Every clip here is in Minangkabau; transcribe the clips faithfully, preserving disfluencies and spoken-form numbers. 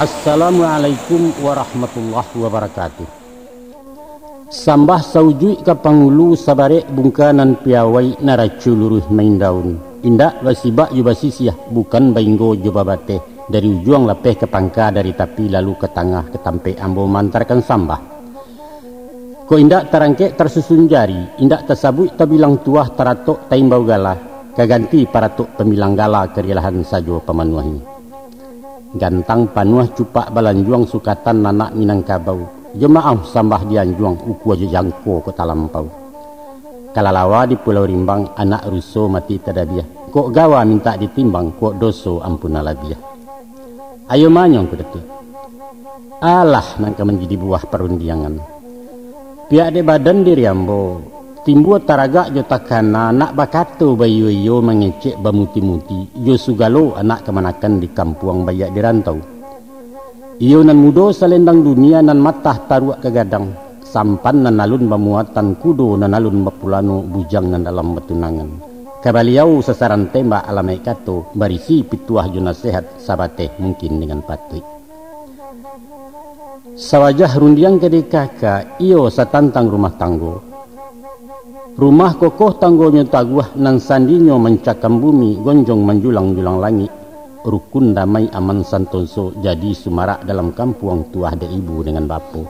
Assalamualaikum warahmatullahi wabarakatuh. Sambah saujuik ka pangulu, sabarek bungka nan piawai, naraco luruih maindaun. Indak basibak jo basisiah, bukan bainggo jo babateh. Dari ujuang lapeh ka pangka, dari tapi lalu ka tangah, ka tampek ambo maantakan sambah. Kok indak tarangkek tarsusun jari, indak tasabuik tabilang tuah, taratok taimbau gala, ka ganti paratok pambilang gala, karilahan sajo pamanuahi. Gantang panuah cupak balanjuang, sukatan anak Minangkabau, jo maaf sambah dianjuang, ukua jo jangko kok talampau. Kalalawa di Pulau Rimbang, anak ruso mati tadabiah, kok gawa mintak ditimbang, kok doso ampunan labiah. Ayo manyong ko Datuak. Alah nan ka manjadi buah parundiangan. Pihak dek badan diri ambo, timbua taragak jo takana, nak bakato baiyo-iyo, mangecek bamuti-muti, jo sugalo anak kamanakan di kampuang baiak di rantau. Iyo nan mudo salendang dunia, nan matah taruak ka gadang, sampan nan alun bamuatan, kudo nan alun bapulano, bujang nan dalam batunangan. Ka baliau sasaran tembak alamaik kato, barisi pituah jo nasehat, sabateh mungkin dengan patuik. Sawajah rundiang ka dikaka, iyo satantang rumah tanggo. Rumah kokoh tanggonyo taguah, nan sandinyo mancakam bumi, gonjong manjulang-julang langik. Rukun damai aman santoso, jadi sumarak dalam kampuang, tuah dek ibu dengan bapo.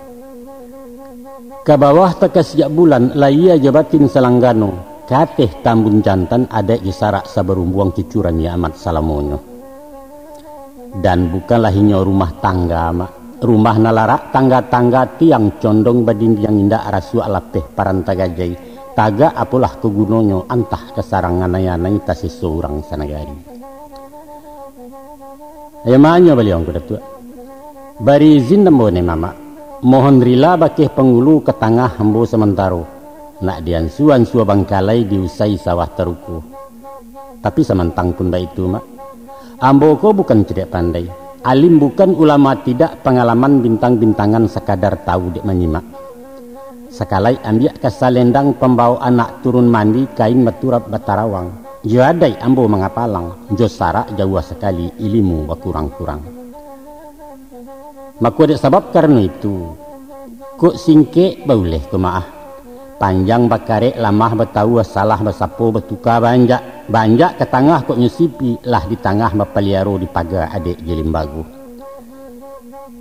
Ka bawah takasiak bulan, lahia jo batin salanggano, ka ateh tambun jantan, adaik jo sarak sabarumbuang, cucuran yo amat salamonyo. Dan bukanlah inyo rumah tangga, Mak. Rumah nan larak tangga-tangga, tiang condong badindiang, indak rasuak lapeh paranta gajai, tagak apolah ko gunonyo, antah ka sarang anai-anai, taseso urang sanagari. Ayo manyo baliau ko Datuak. Bari izin ambo ne Mamak, mohon rila bakeh pangulu, ka tangah ambo samantaro, nak diansua-ansua bangkalai, diusai sawah taruko. Tapi samantang pun baitu, Mak, ambo ko bukan cadiak pandai, alim bukan, ulama tidak, pangalaman bintang-bintangan, sakadar tahu dek manyimak. Sakalaik ambiak ka salendang, pambawo anak turun mandi, kain baturap batarawang, jo adaik ambo mangapalang, jo sarak jauah sakali, ilimu bakurang-kurang. Mako dek sabab karano itu, kok singkek bauleh ko maah, panjang bakarek, lamah batawua, salah basapo, batuka baanjak, baanjak ka tangah kok nyo sipi, lah di tangah bapaliaro, di paga adaik jo limbago.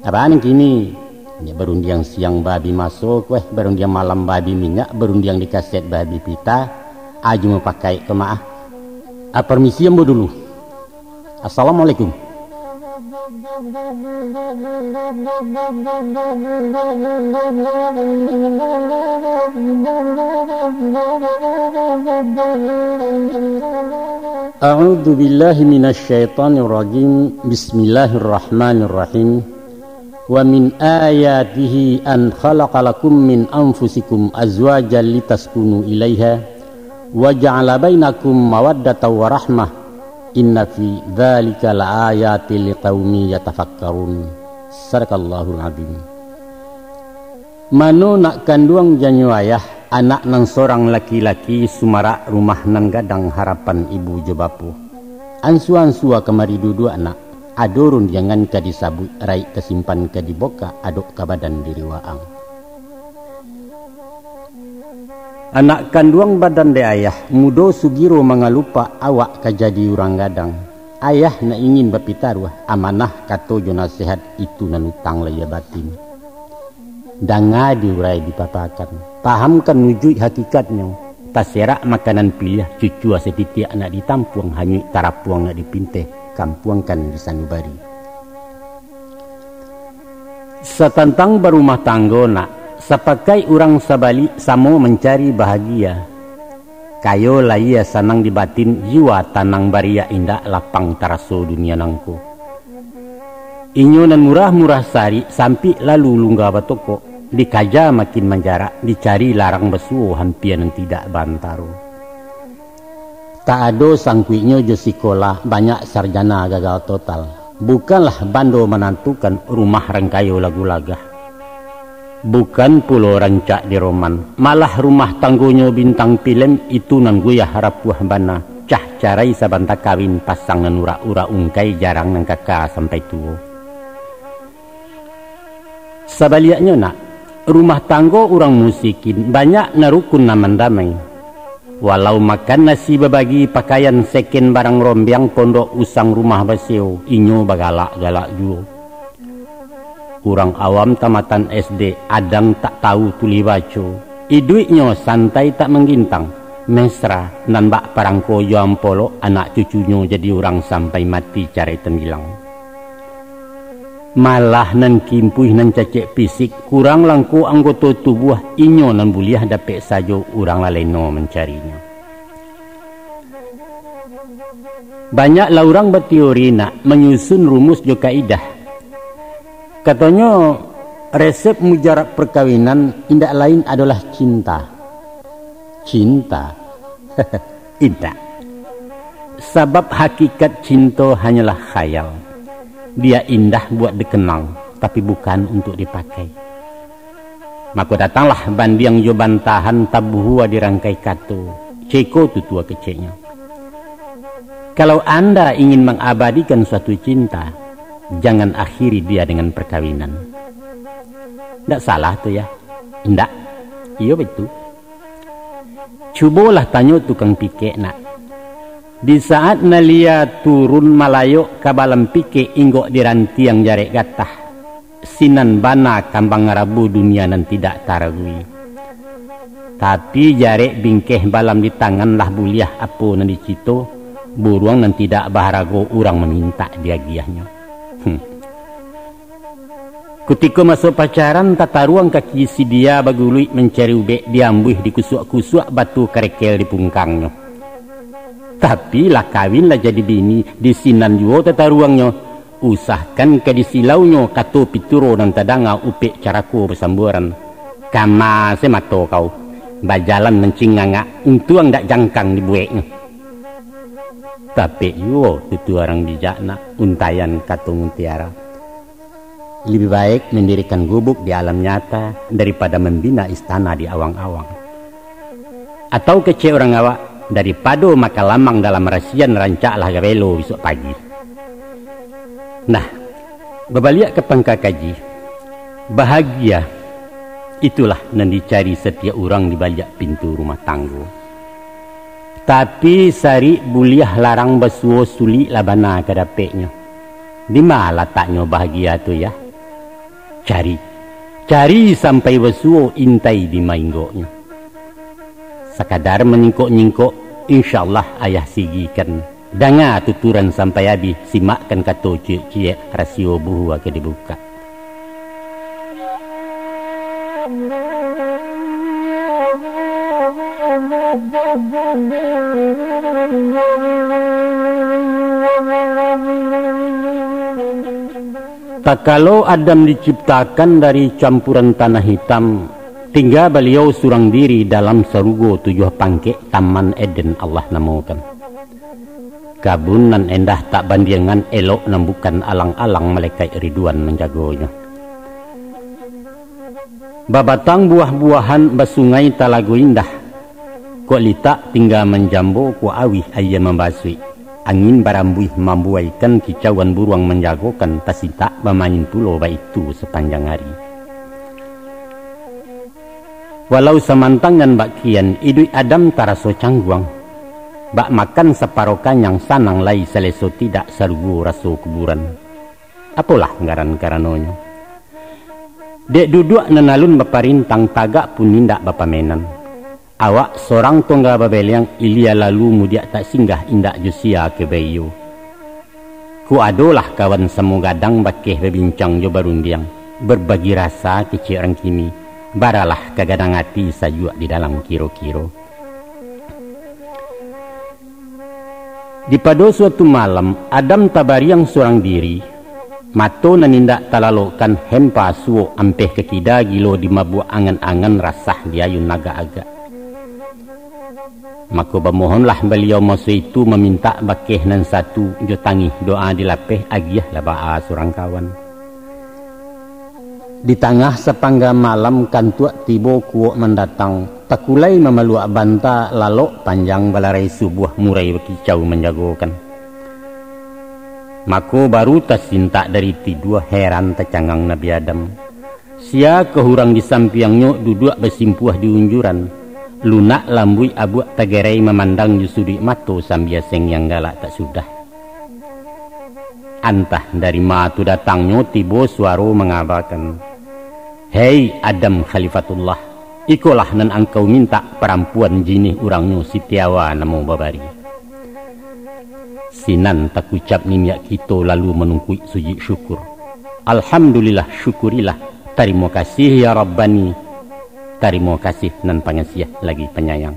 Abah nan kini, nyo barundiang siang babi maso, kueh barundiang malam babi minyak, barundiang di kaset babi pita, aju mapakai ko maah. Ah, permisi ambo dulu. Assalamualaikum. A'udzu billahi minasy syaithanir rajim. Bismillahirrahmanirrahim. Wa min ayatihi an khalaqa lakum min anfusikum azwajan litaskunu ilaiha, wa ja'ala bainakum mawaddatan wa rahmah, inna fi dzalika laayatil liqaumi yatafakkarun. Sadaqallahul adzim. Mano nak kanduang janyo ayah, anak nan sorang laki-laki, sumarak rumah nan gadang, harapan ibu jo bapo. Ansua-ansua kamari duduak nak, ado rundiangan ka disabuik, raik tasimpan ka dibokak, adok ka badan diri waang. Anak kanduang badan dek ayah, mudo sugiro mangalupak, awak ka jadi urang gadang. Ayah nak ingin bapitaruah, amanah kato jo nasehat, itu nan utang lahia batin. Danga diurai dipapakan, pahamkan ujuik hakikatnyo, taserak makanan piliah, cucua satitiak nak ditampuang, hanyuik tarapuang nak dipinteh, kampuangkan di sanubari. Satantang barumah tanggo nak, sapakaik urang sabalik, samo mancari bahagia. Kayo lahia sanang di batin, jiwa tanang bariak, indak lapang taraso dunia nangko. Inyo nan murah-murah sarik, sampik lalu lungga batokok, dikaja makin manjarak, dicari larang basuo, hampia nan tidak baantaro. Tak ado sangkuiknyo jo sikolah, banyak sarjana gagal total. Bukanlah bando manantukan, rumah rangkayo lagu lagah. Bukan pulo rancak di roman, malah rumah tanggonyo bintang pilem, itu nan goyah rapuah bana, cah carai sabanta kawin, pasang nan urak-urak ungkai, jarang nan kaka sampai tuo. Sabaliaknyo nak, rumah tanggo urang musikin banyak nan rukun nan mandamai. Walau makan nasi babagi, pakaian seken barang rombiang, pondok usang rumah basio, inyo bagalak-galak juo. Urang awam tamatan S D, adang tak tahu tulih baco. Iduiknyo santai tak manggintang, mesra, nan bak parangko jo ampolok, anak cucunyo jadi urang sampai mati carai tambilang. Malah nan kimpuih, nan cacek fisik, kurang langko anggoto tubuah, inyo nan buliah dapek sajo, urang laleno mancarinyo. Banyaklah urang bateori nak manyusun rumus jo kaidah. Katonyo, resep mujarab perkawinan indak lain adolah cinta. Cinta? Indak. Sabab hakikat cinto hanyolah khayal. Dia indah buat dikenang, tapi bukan untuk dipakai. Mako datanglah bandiang jo bantahan, tabuhua di rangkai kato, ceko tutua keceknyo. Kalau anda ingin mengabadikan suatu cinta, jangan akhiri dia dengan perkawinan. Ndak salah tu ya? Ndak. Iyo betul. Cubolah tanyo tukang pikek nak. Di saat nalia turun malayok ka balam pikek inggok di rantiang jarek gatah, sinan bana kambang rabu dunia nan tidak taragui. Tapi jarek bingkeh balam di tangan lah buliah apo nan dicito, buruang nan tidak baharago urang mamintak diagiahnyo. Hmm. Kutiko maso pacaran, tataruang kaki si dia baguluik mancari ubek, diambuih dikusuak-kusuak batu karekel di pungkangnyo. Tapi lah kawin, lah jadi bini, di sinan juo tataruangnyo, usahkan ka disilaunyo kato pituro nan tadanga upek carako basambuaran. Kama se mato kau, bajalan mancingangak, untuang dak jangkang dibueknyo. Tapek juo tutu urang bijak nak, untaian kato mutiara. Lebih baik mendirikan gubuk di alam nyata daripada membina istana di awang-awang. Atau kecek urang awak, daripado makan lamang dalam rasian, rancaklah gabelo bisuak pagi. Nah, babaliak ka pangka kaji, bahagia itulah nan dicari satiok urang di baliak pintu rumah tanggo. Tapi sarik buliah larang basuo, sulik lah bana ka dapeknyo. Di ma lataknyo bahagia tu, yah? Cari, cari sampai basuo, intai di ma inggoknyo. Sakadar manyingkok-nyingkok, insyaallah ayah sigikan. Danga tuturan sampai abih, simakkan kato ciek-ciek, rasio buhua ka dibukak. Takalo Adam diciptakan dari campuran tanah hitam, tingga baliau surang diri dalam sarugo tujuah pangkek, Taman Eden Allah namokan. Kabun nan endah tak bandiangan, elok nan bukan alang-alang, malaikat Ridwan manjagonyo. Babatang buah-buahan, basungai talago indah. Kok litak tingga manjambo, kok auih aia mambasuik. Angin barambuih mambuaikan, kicauan buruang manjagokan, tasintak bamain pulo baitu sapanjang ari. Walau samantang nan bak kian, iduik Adam taraso cangguang. Bak makan saparo kanyang, sanang lai saleso tidak, sarugo raso kuburan. Apolah ngaran karanonyo? Dek duduak nan alun baparintang, tagak pun indak bapamenan. Awak sorang tongga babeleang, ilia lalu mudiak tak singgah, indak jo sia ka baiyo. Kok adolah kawan samo gadang, bakeh babincang jo barundiang, berbagi rasa kecek urang kini, baralah ka gadang ati, sajuak di dalam kiro-kiro. Di pado suatu malam, Adam tabariang surang diri, mato nan indak talalokkan, hempa suok ampeh ka kida, gilo dimabuak angan-angan, rasah diayun agak-agak. Mako bamohonlah baliau maso itu, mamintak bakeh nan satu, jo tangih doa dilapeh, agiahlah baa surang kawan. Di tangah sapangga malam, kantuak tibo kuok mandatang, takulai mamaluak banta, lalok panjang balarai subuah, murai bakicau manjagokan. Mako baru tasintak dari tidua, heran tacangang Nabi Adam. Sia ka urang di sampiangnyo duduak basimpuah di unjuran, lunak lambuik abuak tagerai mamandang jo suduik mato sambia sengiang galak tak sudah. Antah dari ma tu datangnyo tibo suaro mangabakan, "Hei Adam Khalifatullah, ikolah nan angkau mintak parampuan jinih urangnyo Siti Hawa namo babari." Sinan takucap niniak kito lalu manungkuik sujud syukur. "Alhamdulillah, syukurilah. Tarimo kasih, ya Rabbani. Tarimo kasih nan pangasiah lagi panyayang."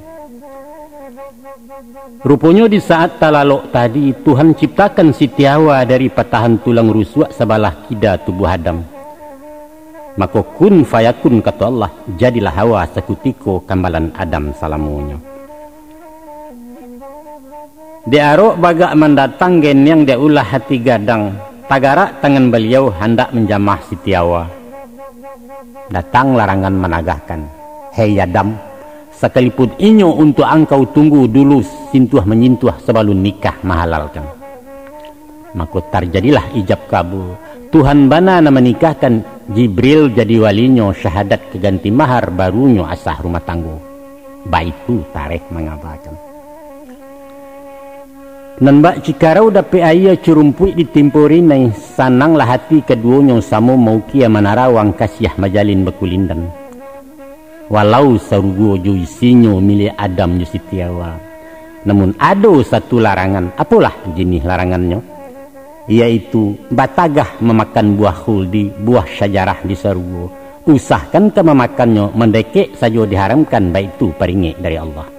Ruponyo di saat talalok tadi, Tuhan ciptakan Siti Hawa dari patahan tulang rusuak sabalah kida tubuah Adam. Mako, kun fayakun, kato Allah, jadilah Hawa sakutiko kambalan Adam salamonyo. Dek arok bagak mandatang geniang dek ulah hati gadang, tagarak tangan Baliau handak manjamah Siti Hawa. Datang larangan managahkan, "Hei Adam, sakalipun inyo untuak angkau tunggu dulu sintuah-manyintuah sabalun nikah mahalalkan." Mako tarjadilah ijab kabul. Tuhan bana nan manikahkan, Jibril jadi walinyo, syahadat ka ganti mahar, barunyo asah rumah tanggo. Baitu tarikh mangabakan. Nan bak cikarau dapek aia, curumpuik ditimpo rinai, sananglah hati kaduonyo samo maukia manarawang, kasiah majalin bakulindan. Walau sarugo jo isinyo milik Adam jo Siti Hawa, namun ado satu larangan. Apolah jinih larangannyo? Yaitu batagah mamakan buah khuldi, buah syajarah di sarugo. Usahkan ka mamakannyo, mandekek sajo diharamkan, baitu paringek dari Allah.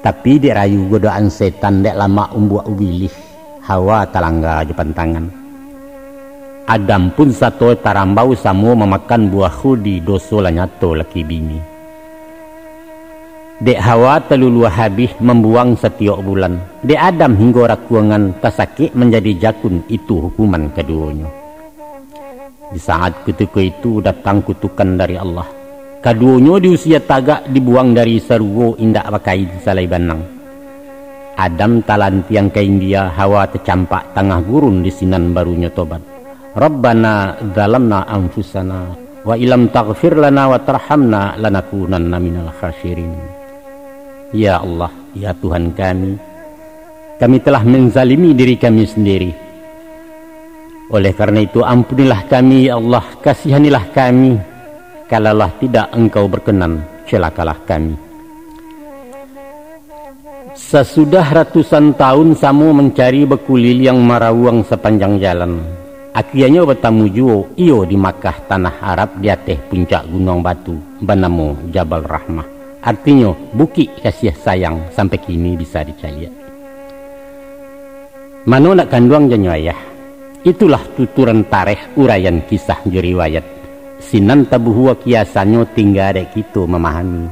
Tapi dek rayu godaan setan, dek lamak umbuak ubilih, Hawa talangga jo pantangan. Adam pun sato tarambau samo mamakan buah khuldi, doso lah nyato laki bini. Dek Hawa taluluah habih mambuang satiok bulan, dek Adam hinggo rakuangan tasakik manjadi jakun, itu hukuman kaduonyo. Di saat kutiko itu datang kutukan dari Allah. Kaduonyo diusia tagak, dibuang dari sarugo indak bakain salai banang. Adam talantiang ka India, Hawa tacampak tangah gurun, di sinan barunyo tobat. "Rabbana zalamna anfusana, wa illam taghfir lana wa tarhamna lanakunanna minal khasirin." Ya Allah, ya Tuhan kami, kami telah menzalimi diri kami sendiri. Oleh karena itu, ampunilah kami, ya Allah, kasihanilah kami. Kalaulah tidak Engkau berkenan, celakalah kami. Sasudah ratusan tahun samo mancari, bakuliliang marawuang sapanjang jalan, akianyo batamu juo iyo di Makkah, tanah Arab, di ateh puncak gunuang batu, banamo Jabal Rahmah. Artinyo, Bukik Kasiah Sayang, sampai kini bisa dicaliak. Mano nak kanduang janyo ayah? Itulah tuturan tarikh, uraian kisah jo riwayat. Sinan tabuhua kiasannyo, tingga dek kito mamahami.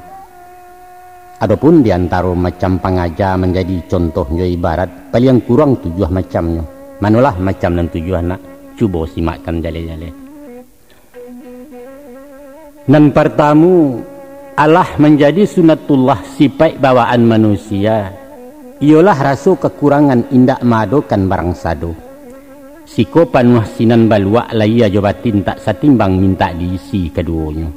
Adopun di antaro macam pangaja manjadi contoh jo ibarat, paliang kurang tujuah macamnyo. Manolah macam nan tujuah nak? Cubo simakkan jaleh-jaleh. Nan partamu, alah manjadi sunatullah sipaik bawaan manusia, iyolah raso kakurangan indak maadokan barang sado. Siko panuah sinan baluak, lahia jo batin tak satimbang, mintak diisi kaduonyo.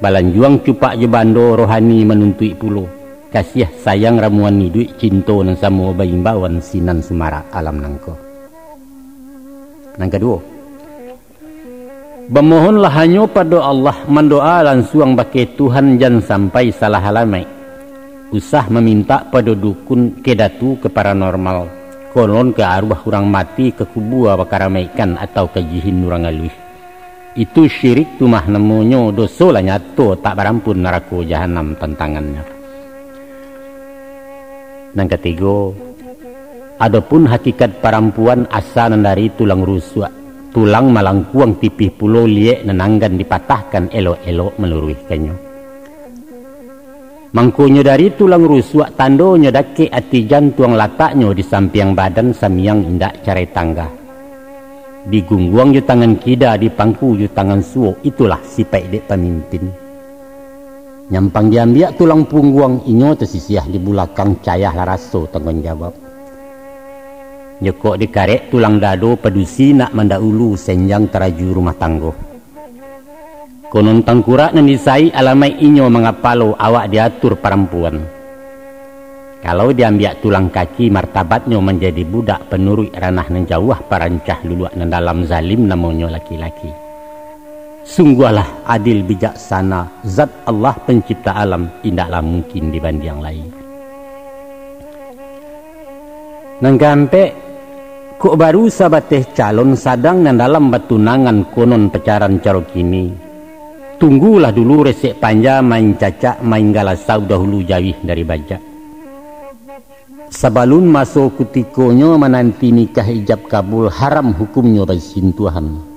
Balanjuang cupak jo bando, rohani manuntuik pulo. Kasiah sayang ramuan iduik, cinto nan samo baimbauan, sinan sumarak alam nangko. Nan kaduo, bamohonlah hanyo pado Allah, mandoa lansuang bakeh Tuhan, jan sampai salah alamaik. Usah mamintak pado dukun, ke datu, ke paranormal, konon ke aruah urang mati, ke kubua bakaramaikkan, atau ka jihin urang aluih. Itu syirik tu mah namonyo, doso lah nyato tak barampun, narako jahanam tantangannyo. Nan katigo, adopun hakikat parampuan asa nan dari tulang rusuak, tulang malangkuang tipih pulo, liek nan anggan dipatahkan, elok-elok maluruihkannyo. Mangkonyo dari tulang rusuak, tandonyo dakek ati jantuang, lataknyo di sampiang badan, samiang indak carai tangga. Digungguang jo tangan kida, dipangku jo tangan suo, itulah sipaik dek pamimpin. Nyampang diambiak tulang pungguang, inyo tasisiah di bulakang, cayah lah raso tangguang jawab. Jokok dikarek tulang dado padusi nak mandaulu senjang taraju rumah tanggo. Konon tangkurak nan disaik alamaik inyo mangapalo awak diatur parampuan. Kalau diambiak tulang kaki martabatnyo manjadi budak panuruik ranah nan jauah parancah luluak nan dalam zalim namonyo laki-laki. Sungguahlah adil bijaksana zat Allah pencipta alam indaklah mungkin dibandiang lai. Nan kaampek, kok baru sabateh calon sadang nan dalam batunangan konon pacaran caro kini. Tunggulah dulu resek panja main cacak main galasau dahulu jauih dari bajak. Sabalun maso kutikonyo mananti nikah ijab kabul haram hukumnyo basintuahan.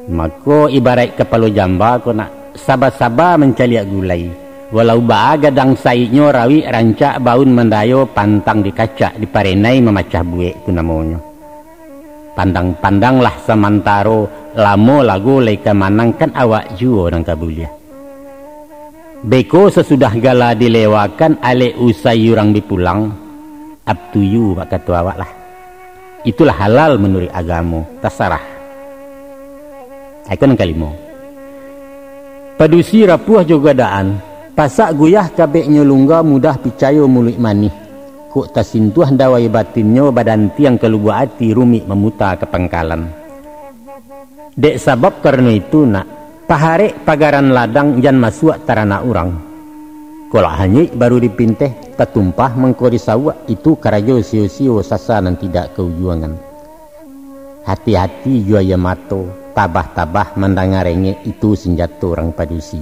Mako, ibaraik kapalo jamba ko nak, saba-saba mancaliak gulai. Walau baa gadang saiknyo, rawik rancak baun mandayo, pantang dikacak diparenai mamacah buek tu namonyo. Pandang-pandanglah samantaro, lamo lago lai ka manangkan awak juo nan ka buliah. Beko sasudah gala dilewakan alek usai urang bi pulang, up to you bak kato awak lah. Itulah halal manuruik agamo, tasarah. Iko nan kalimo. Padusi rapuah jo gadaan, pasak guyah kabeknyo lungga mudah picayo muluik manih. Kok tasintuah dawai batinnyo badantiang ka lubuak ati rumik mamuta ka pangkalan. Dek sabab karano itu nak, paharek pagaran ladang jan masuak taranak urang. Kolak hanyuik baru dipinteh, tatumpah mangko disauak, itu karajo sio-sio sasa nan tidak kaujuangan. Hati-hati jo aia mato, tabah-tabah mandanga rengek itu sinjato urang padusi.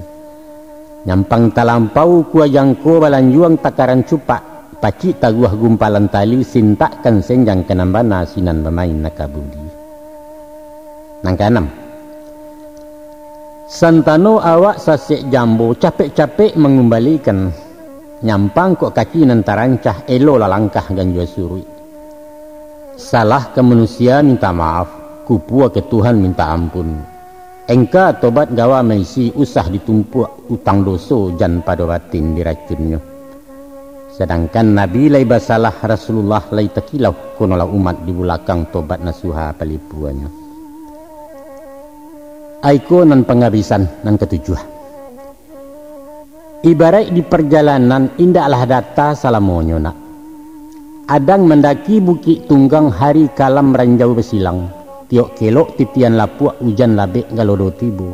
Nyampang talampau kua jangko balanjuang takaran cupak, pacik taguah gumpalan tali sintakkan senjang ka nan bana sinan bamain nakabudi. Nan kaanam. Santano awak sasek jambo capek-capek mangumbalikan, nyampang kok kaki nan tarancah elolah langkah ganjua suruik. Salah ka manusia minta maaf, kupua ka Tuhan minta ampun. Engka tobat gawa maisi usah ditumpuak utang doso jan pado batin diracunnyo. Sadangkan Nabi lai basalah, Rasulullah lai takilau, konolah umat di bulakang tobat nasuha palipuanyo. Aiko nan pangabisan nan katujuah. Ibaraik di parjalanan indaklah data salamonyo nak. Adang mandaki bukik tunggang hari kalam ranjau basilang, tiok kelok titian lapuak ujan labek galodo tibo.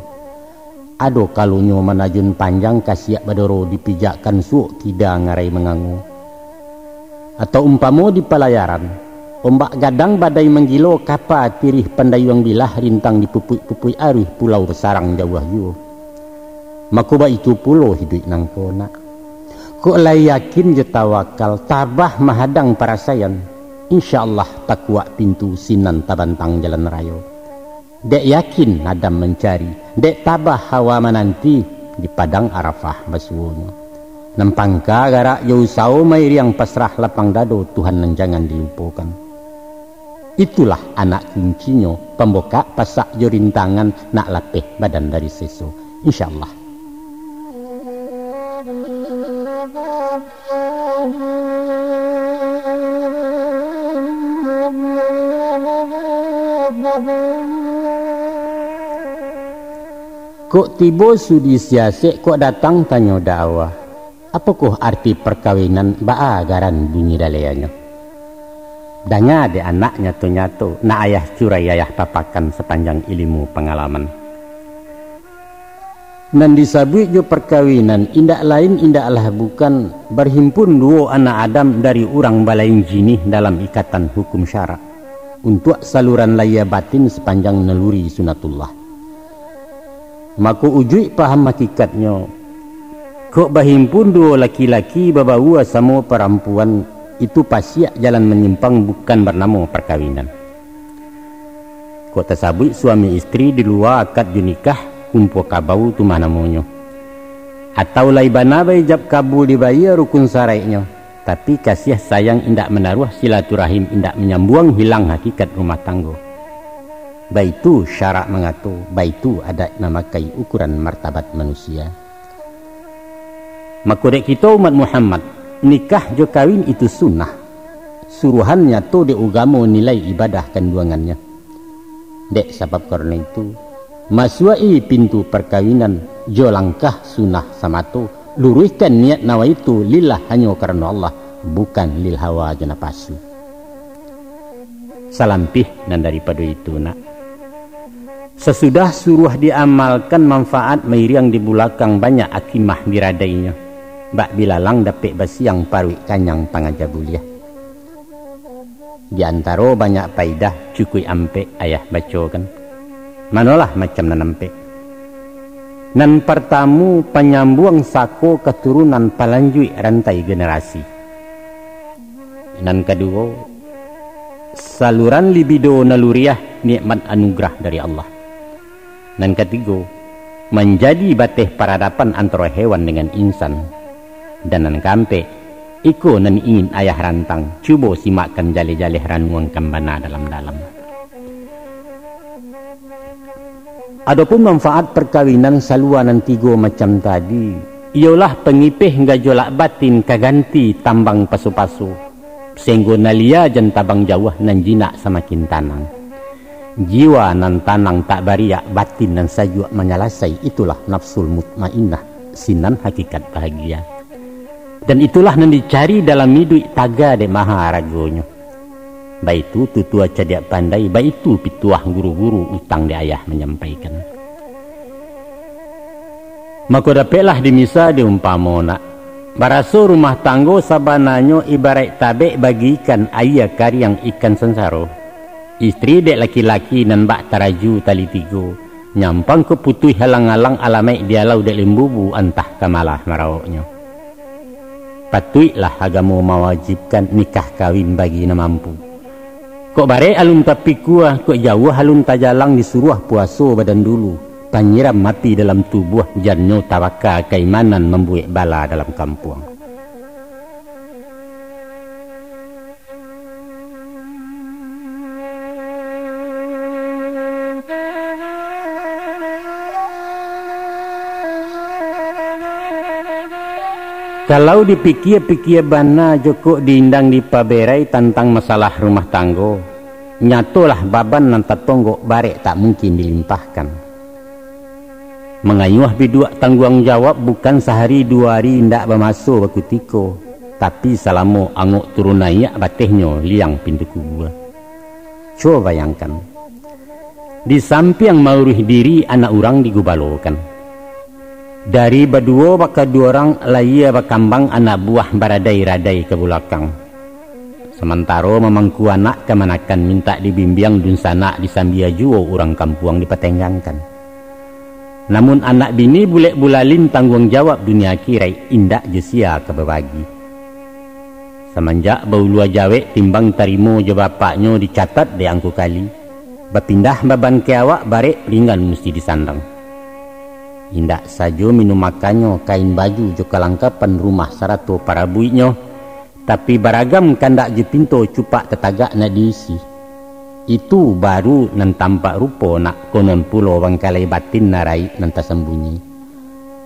Ado kalonyo manajun panjang kasiak badoro dipijakkan suok kida ngarai mangango. Atau umpamo di palayaran, ombak gadang badai manggilo kapa tirih pandayuang bilah rintang dipupuik-pupuik aruih pulau basarang jauah juo. Mako baitu pulo hiduik nangko nak. Kok lai yakin jo tawakal tabah mahadang parasaian, insya Allah takuak pintu sinan tabantang jalan rayo. Dek yakin Adam mancari, dek tabah Hawa mananti, di padang Arafah basuonyo. Nan pangka garak jo usawo mairiang pasrah lapang dado Tuhan nan jangan dilupokan. Itulah anak kuncinyo, pambukak pasak jo rintangan nak lapeh badan dari seso. Insya Allah. Kok tibo sudi siasek, kok datang tanyo dakwah. Apokoh arti parkawinan, baa garan bunyi daleanyo? Danga dek anak nyato-nyato, nak ayah curai ayah papakan sapanjang ilimu pangalaman. Nan disabuik jo parkawinan indak lain indaklah bukan barhimpun duo anak Adam dari urang balain jinih dalam ikatan hukum syarak, untuak saluran lahia batin sapanjang naluri sunatullah. Mako ujuik paham hakikatnyo, kok bahimpun duo laki-laki babaua samo parampuan, itu pasiak jalan manyimpang bukan barnamo parkawinan. Kok tasabuik suami istri di lua akad jo nikah, kumpua kabau tu mah namonyo. Atau lai bana baijab kabul dibayia rukun saraiknyo, tapi kasiah sayang indak manaruah, silaturahim indak manyambuang, hilang hakikat rumah tanggo. Baitu syarak mangato, baitu adaik mamakai ukuran martabat manusia. Mako dek kito umat Muhammad, nikah jo kawin itu sunnah. suruahan nyato dek ugamo nilai ibadah kanduangannyo. Dek sabab karano itu, masuak-i pintu parkawinan jo langkah sunnah samato, luruihkan niat nawaitu lillah hanyo karano Allah, bukan lil hawa jo napasu. Salampih nan daripado itu, nak. Sasudah suruah diamalkan, manfaat mairiang di bulakang, banyak akimah diradainyo. Bak bilalang dapek basiang, paruik kanyang pangaja buliah. Di antaro banyak paidah, cukuik ampek ayah bacokan. Manolah macam nan ampek. Nan partamu, panyambuang sako katurunan, palanjuik rantai generasi. Nan kaduo, saluran libido naluriah, nikmat anugerah dari Allah. Nan katigo, manjadi bateh paradapan antaro hewan dengan insan. Dan nan kaampek, iko nan ingin ayah rantang, cubo simakkan jaleh-jaleh, ranuangkan bana dalam-dalam. Adopun manfaat parkawinan salua nan tigo macam tadi, iyolah pangipeh gajolak batin ka ganti tambang paso-paso, sahinggo nan lia jan tabang jauah, nan jinak samakin tanang. Jiwa nan tanang tak bariak, batin nan sajuak manyalasai, itulah nafsul mutmainnah, sinan hakikat bahagia. Dan itulah nan dicari dalam iduik, taga dek maha aragonyo. Baitu tutua cadiak pandai, baitu pituah guru-guru, utang di ayah manyampaikan. Mako dapeklah dimisa di umpamo, nak. Baraso rumah tanggo sabananyo ibaraik tabek bagikan aia kariang ikan sansaro. Istri dek laki-laki nan bak taraju tali tigo, nyampang ka putuih alang-alang, alamaik dialau dek limbubu, antah ka malah marawoknyo. Patuiklah agamo mawajibkan nikah kawin bagi nan mampu. Kok barek alun tapikua, kok jauah alun tajalang, disuruah puaso badan dulu, panyiram api dalam tubuah, jannyo tabaka kaimanan, mambuek bala dalam kampuang. Kalau dipikia-pikia bana jo kok diindang dipaberai tantang masalah rumah tanggo, nyatolah baban nan tatonggok barek tak mungkin dilimpahkan. Mangayuah biduak tangguang jawab bukan sahari duo hari indak bamaso bakutiko, tapi salamo angok turun naiak batehnyo liang pintu kubua. Cubo bayangkan, di sampiang mauruih diri anak urang digubalokan. Dari baduo bakaduo urang lahia bakambang anak buah baradai-radai ka bulakang. Samantaro mamangku anak kamanakan mintak dibimbiang dunsanak disambia juo urang kampuang dipatenggangkan. Namun anak bini bulek bulalin tangguang jawab dunia akiraik indak jo sia ka babagi. Samanjak baulua jawek timbang tarimo jo bapaknyo dicatat dek angku kali, bapindah baban ka awak barek ringan musti disandang. Indak sajo minum makannyo, kain baju jo kalangkapan rumah sarato parabuiknyo, tapi baragam kandak jo pinto cupak tatagak nak diisi. Itu baru nan tampak rupo nak, konon pulo bangkalai batin nan raik nan tasambunyi.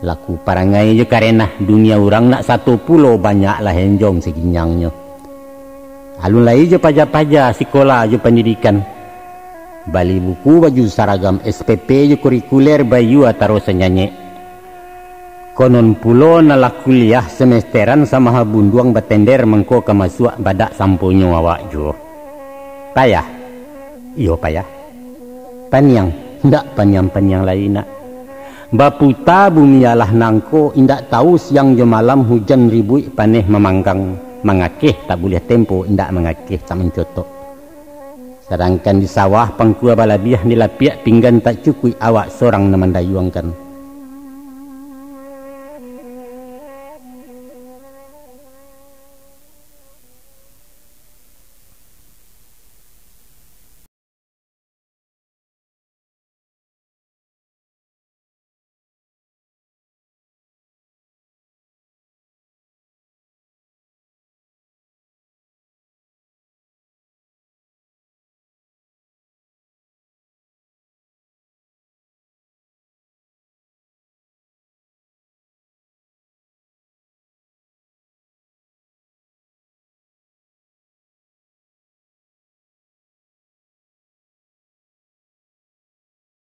Laku parangai jo karenah dunia urang nak sato pulo banyaklah enjong saginjangnyo. Alun lai jo paja-paja sikola jo pandidikan. Bali buku baju saragam S P P jo kurikuler bayua taro sanyanyek. Konon pulo nan lah kuliah semesteran samaha bunduang batender mangko ka masuak badak samponyo awak juo. Payah? Iyo payah. Paniang? Ndak paniang-paniang lai nak. Baputa bumi alah nangko, indak tahu siang jo malam, hujan ribuik paneh mamanggang, mangakeh tak buliah tempo, indak mangakeh tak mancotok. Sadangkan di sawah pangkua balabiah, di lapiak pinggan tak cukuik, awak sorang nan mandayuangkan.